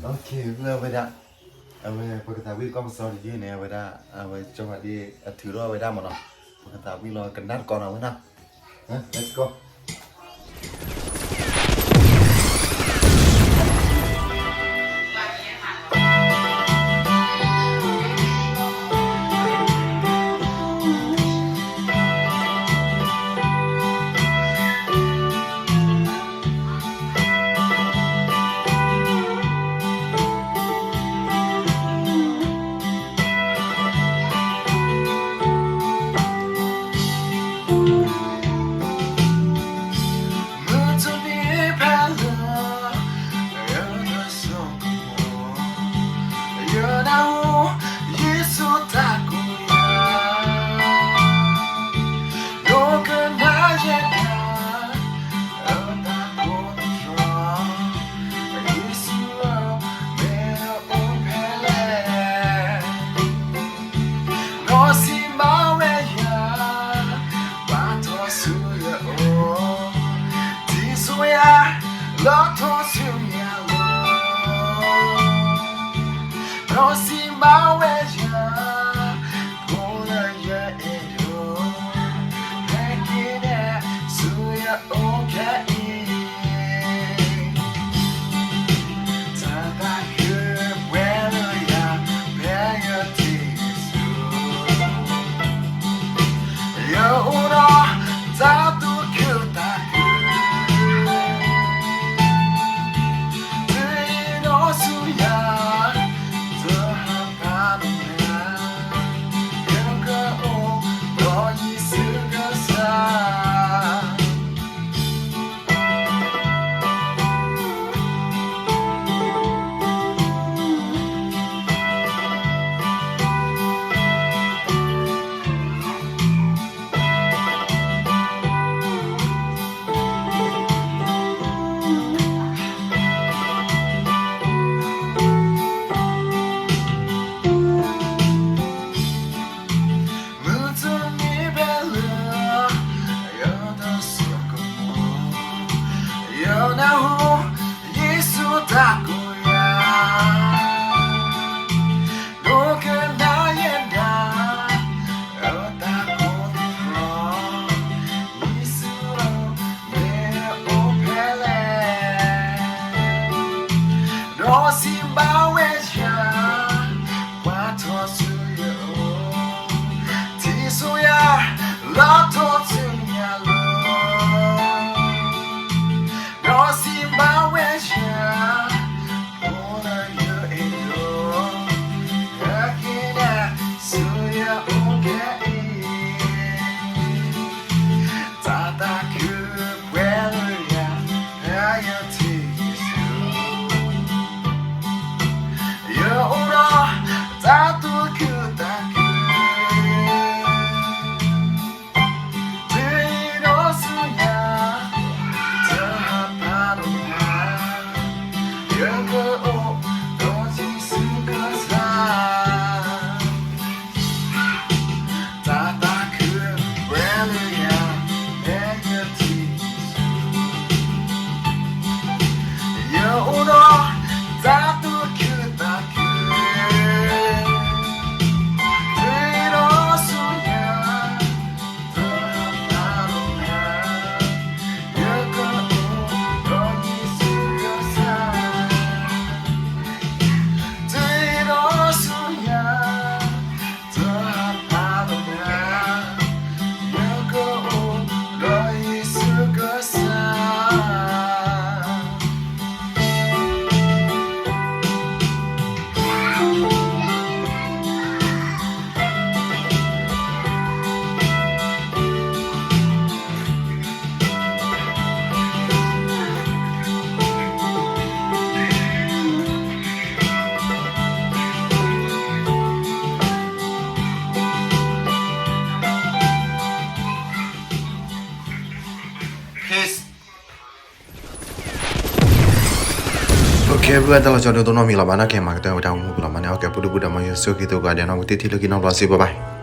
Okay, လၢဝဲဒၣ် အဝဲပကသးဝံၣ်ကီၢ်ပစီတယုၢ်န့ၣ် အဝဲဒၣ် အဝဲကၠီၤဝဲဒၣ်အထုးထီၣ်ဝဲဒၣ်မ့ၢ်နီၤ, ပကသးဝံၣ်လီၤကနၣ်တကီးနီၤဝဲဒၣ်, let's go. Okay, ပဝဲတၢ်လီၤဆီဒိၣ်တနီတမံၤလီၤဘၣ်နီၣ်, ကဲမၤကတၢၢ်ဝဲတၢ်အိၣ်မူပူၤလီၤမးန့ၣ်, okay, ပူၤဒုပူၤဒီးမ်ယွၤဆိၣ်ဂ့ၤသုကိးဂၤဒဲးနီၣ်, ပကထံၣ်လိာ်က့ၤနီတဘျီစ့ၢ်ကီး, bye bye.